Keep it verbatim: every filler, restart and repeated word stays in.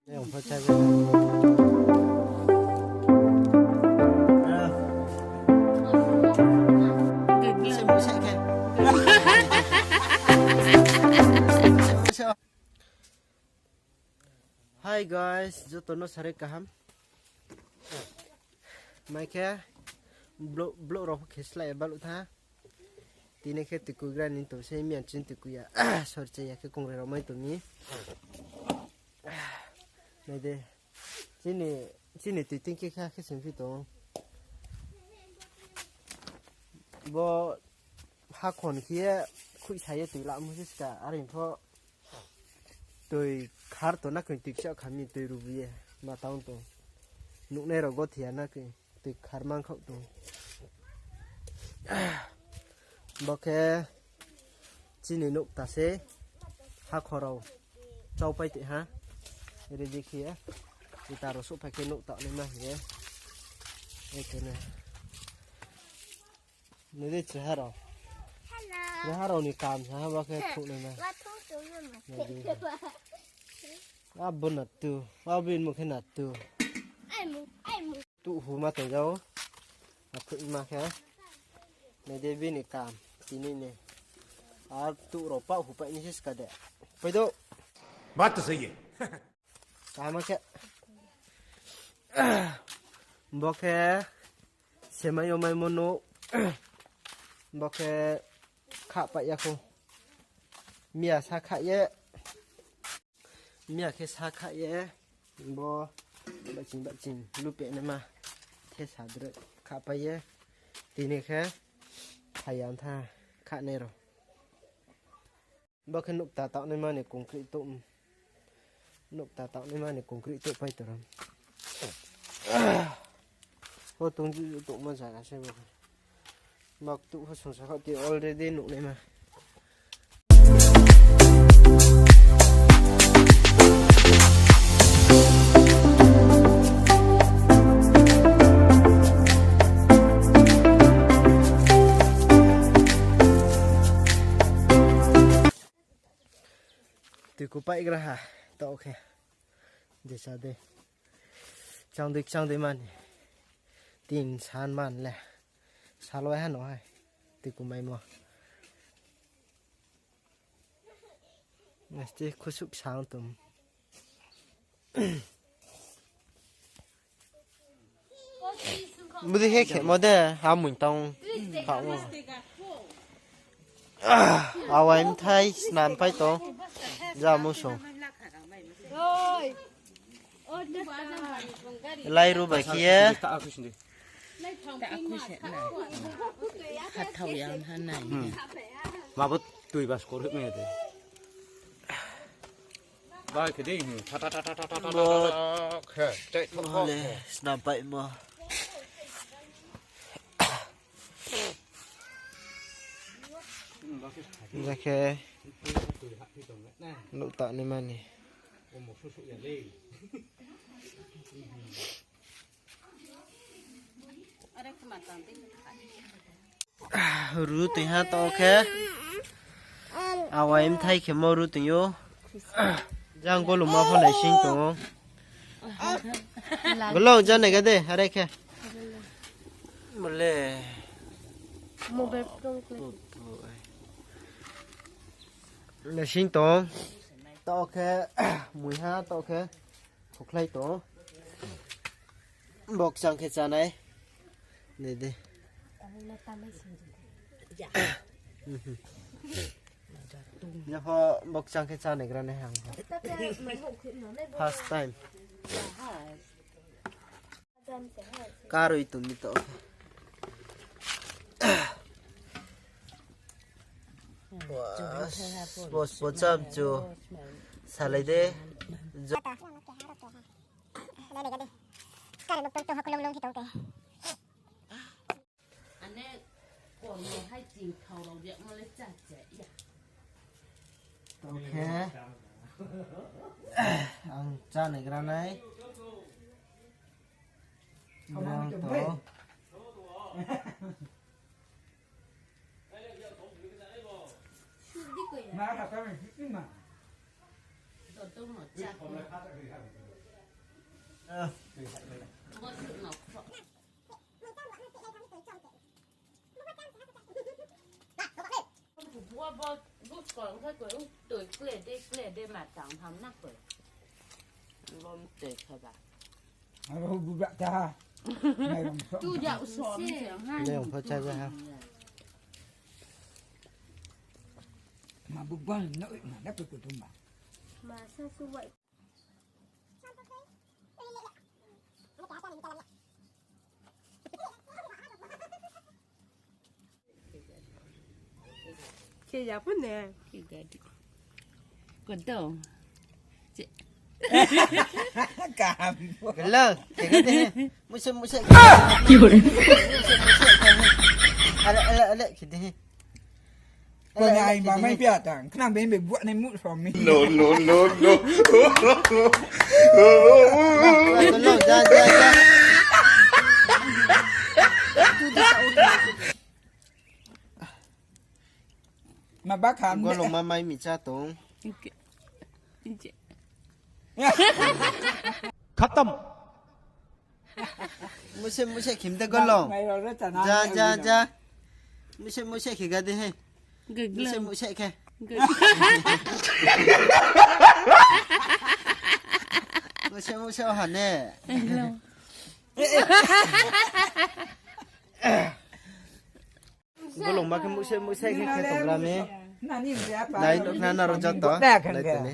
Hi guys, joto no sare kaham. Mai khe vlog, vlog rao khe slái baluh tha. Tini khe tuikuigra ni tong se miyan chini tuikui ya. Sorcha ya khe kongrai rao mai tong mi. Nai de. Chini, chini tui tin khe kha khe singphi tong. Bo hakhon khe ye khuihsa ye tui lamo se ska, are pho tui khar tong na khe tui ksa kha mi tui rubu ye ma tang tong. Nuhnai rao gothe ya na khe tui khar mang khaoh tong. Bo khe chini nouhta se hakhor rao chaupai tei ha. Ready khe ye. Ita rao souhphai khe nouhta naima hing ye. Eke ne. Nai di chreha rao. Hello. Chreha rao ni kam sa ha bo khe thuh naima. Wa thuh thuh naima. Nai di. Abo na tu. Abo in mo khe na tu. Ai mo, ai mo. Tuh hu ma tong jao. Athuh ma khe. Nai di bini kam. Tini ni. Ar tuh rao pah hu pai ni se ska de. Pai do. Baat to sahi hai. Kaham khe. Bo khe semai yo maimo no. Bo khe khah pai ya khou. Miya sa khah ye. Miya khe sa khah ye. Bo baching baching lupe naima. Thesa dre khah pai ye. Tini khe phai ya tha khahnai rao. Bo khe nouhta taoh naima ni concrete touh. Nouhta taoh naima ni concrete touh pai torom. Bo tongju touhma zaga se bo khe. Bak tuh pho songsa khaoh ti already nuh naima. Tuiku paigra ha, taoh khe. Jesa de. Kchang dei, kchang dei mani. Tin san man le. Salwai ha no hai. Tuiku maimo. Nasti khusuk sang tum. Budi he khe mo de, ha mui tang. Kha mo. Awai mthai snam pai tong. Ja musung. Lairu bai khe ye. Khathau ya ha nai. Ma bo tui bas kor hoi mai de. Bai khe dei, hmm, tha, tha, tha. Bo khe, chai, tho, tho, le, khe. Snam pai mo. Hing khe, nouh ta ni mani. Ru tui ha to khe. Awai mthai khe mo ru tui yo. Jang golu ma pho naising tong ou. Golo jane ga de, are khe. Mole. Naising tong. To khe, mui ha to khe. Khokhlai tong. Bokchang khe chanai. Nai di. Yapho bokchang khe chanai gra nai ang. First time. Karoi tong di to. Bos, bos, bos, cham chu. Salai de. Jo- Kare nok tong tong ha kulung lung hi tong te. Ane, kon mo hai ting thau rao riak mo le cha cha ya. Tong khe. Ang chanai gra nai. Brang to. Aro bu bak ta. Mai rong so. Tu jak som se. Leong pho cha ja ha. Ma bu bal no ma da pe ko tu ma. Ma sa su wai. Khe ya pun ne. Kodo. Kaham. Gelo, khe khe de. Muse muse. Ki hore? Muse muse khe. Ale ale ale khe de. Kau ni ai ma mai pia tang. Khnang beng be buak nai mu from me. No, no, no, no. Gelo, ja ja ja. Ma ba kham. Golong ma mai mi cha tong. Khatam. Muse muse khim de golong. Mai rao re chana. Ja ja ja. Muse muse khe ga de he. Muse muse khe. Muse muse o ha ne. Golong ma khe muse muse khe khe tong ra mi. Nai nukhna nrao joto. Nai tini.